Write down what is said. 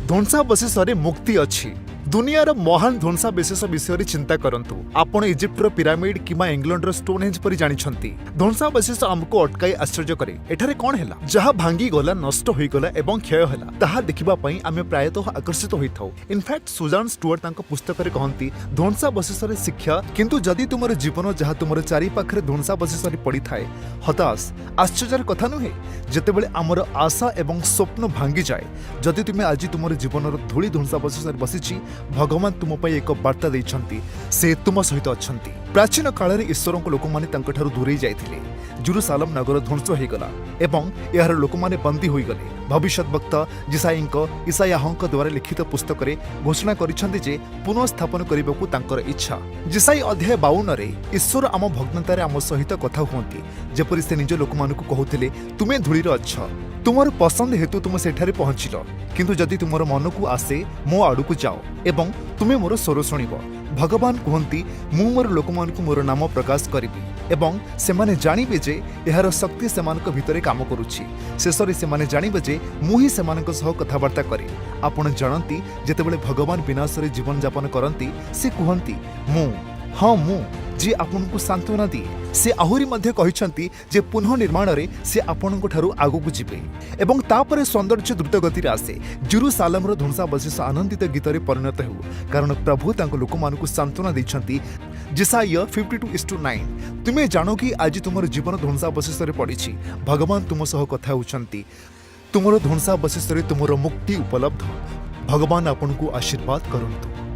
ଧ୍ୱଂସାବଶେଷରେ ମୁକ୍ତି ଅଛି। ଦୁନିଆର ମହାନ ଧ୍ୱଂସାବଶେଷ ବିଷୟରେ ଚିନ୍ତା କରନ୍ତୁ। ଆପଣ ଇଜିପ୍ଟର ପିରାମିଡ୍ କିମ୍ବା ଇଂଲଣ୍ଡର ଷ୍ଟୋନହେଞ୍ଜ ପରି ଜାଣିଛନ୍ତି। ଧ୍ୱଂସାବଶେଷ ଆମକୁ ଅଟକାଇ ଆଶ୍ଚର୍ଯ୍ୟ କରେ, ଏଠାରେ କ'ଣ ହେଲା? ଯାହା ଭାଙ୍ଗିଗଲା, ନଷ୍ଟ ହୋଇଗଲା ଏବଂ କ୍ଷୟ ହେଲା, ତାହା ଦେଖିବା ପାଇଁ ଆମେ ପ୍ରାୟତଃ ଆକର୍ଷିତ ହୋଇଥାଉ। ଇନଫ୍ୟାକ୍ଟ, ସୁଜାନ ଷ୍ଟୁଆର୍ଟ ତାଙ୍କ ପୁସ୍ତକରେ କହନ୍ତି, ଧ୍ୱଂସାବଶେଷରେ ଶିକ୍ଷା। କିନ୍ତୁ ଯଦି ତୁମର ଜୀବନ, ଯାହା ତୁମର ଚାରିପାଖରେ ଧ୍ୱଂସାବଶେଷରେ ପଡ଼ିଥାଏ, ହତାଶ, ଆଶ୍ଚର୍ଯ୍ୟର କଥା ନୁହେଁ ଯେତେବେଳେ ଆମର ଆଶା ଏବଂ ସ୍ୱପ୍ନ ଭାଙ୍ଗିଯାଏ। ଯଦି ତୁମେ ଆଜି ତୁମର ଜୀବନର ଧୂଳି ଧ୍ୱଂସାବଶେଷରେ ବସିଛି, ଭଗବାନ ତୁମ ପାଇଁ ଏକ ବାର୍ତ୍ତା ଦେଇଛନ୍ତି। ସେ ତୁମ ସହିତ ଅଛନ୍ତି। ପ୍ରାଚୀନ କାଳରେ ଈଶ୍ୱରଙ୍କ ଲୋକମାନେ ତାଙ୍କଠାରୁ ଦୂରେଇ ଯାଇଥିଲେ। ଜେରୁସାଲମ ନଗର ଧ୍ୱଂସ ହୋଇଗଲା ଏବଂ ଏହାର ଲୋକମାନେ ବନ୍ଦୀ ହୋଇଗଲେ। ଭବିଷ୍ୟତ ବକ୍ତା ଯିଶାଇଙ୍କ ଇସାୟାହଙ୍କ ଦ୍ୱାରା ଲିଖିତ ପୁସ୍ତକରେ ଘୋଷଣା କରିଛନ୍ତି ଯେ ପୁନଃସ୍ଥାପନ କରିବାକୁ ତାଙ୍କର ଇଚ୍ଛା। ଯିଶାଇ ଅଧ୍ୟାୟ 52ରେ ଈଶ୍ୱର ଆମ ଭଗ୍ନତାରେ ଆମ ସହିତ କଥା ହୁଅନ୍ତି, ଯେପରି ସେ ନିଜ ଲୋକମାନଙ୍କୁ କହୁଥିଲେ, ତୁମେ ଧୂଳିରେ ଅଛ। ତୁମର ପସନ୍ଦ ହେତୁ ତୁମେ ସେଠାରେ ପହଞ୍ଚିଲ। କିନ୍ତୁ ଯଦି ତୁମର ମନକୁ ଆସେ, ମୋ ଆଡ଼କୁ ଯାଅ ଏବଂ ତୁମେ ମୋର ସ୍ୱର ଶୁଣିବ। ଭଗବାନ କୁହନ୍ତି, ମୁଁ ମୋର ଲୋକମାନଙ୍କୁ ମୋର ନାମ ପ୍ରକାଶ କରିବି ଏବଂ ସେମାନେ ଜାଣିବେ ଯେ ଏହାର ଶକ୍ତି ସେମାନଙ୍କ ଭିତରେ କାମ କରୁଛି। ଶେଷରେ ସେମାନେ ଜାଣିବେ ଯେ ମୁଁ ହିଁ ସେମାନଙ୍କ ସହ କଥାବାର୍ତ୍ତା କରେ। ଆପଣ ଜାଣନ୍ତି, ଯେତେବେଳେ ଭଗବାନ ବିନାଶରେ ଜୀବନଯାପନ କରନ୍ତି, ସେ କୁହନ୍ତି, ମୁଁ, ହଁ ମୁଁ, ଯିଏ ଆପଣଙ୍କୁ ସାନ୍ତ୍ୱନା ଦିଏ। ସେ ଆହୁରି ମଧ୍ୟ କହିଛନ୍ତି ଯେ ପୁନଃ ନିର୍ମାଣରେ ସେ ଆପଣଙ୍କ ଠାରୁ ଆଗକୁ ଯିବେ ଏବଂ ତାପରେ ସୌନ୍ଦର୍ଯ୍ୟ ଦ୍ରୁତ ଗତିରେ ଆସେ। ଜେରୁସାଲମର ଧ୍ୱଂସାବଶେଷ ଆନନ୍ଦିତ ଗୀତରେ ପରିଣତ ହେଉ, କାରଣ ପ୍ରଭୁ ତାଙ୍କ ଲୋକମାନଙ୍କୁ ସାନ୍ତ୍ୱନା ଦେଇଛନ୍ତି। ଯିଶାଇୟ 52:9। ତୁମେ ଜାଣ କି ଆଜି ତୁମର ଜୀବନ ଧ୍ୱଂସାବଶେଷରେ ପଡ଼ିଛି? ଭଗବାନ ତୁମ ସହ କଥା ହେଉଛନ୍ତି। ତୁମର ଧ୍ୱଂସାବଶେଷରେ ତୁମର ମୁକ୍ତି ଉପଲବ୍ଧ। ଭଗବାନ ଆପଣଙ୍କୁ ଆଶୀର୍ବାଦ କରନ୍ତୁ।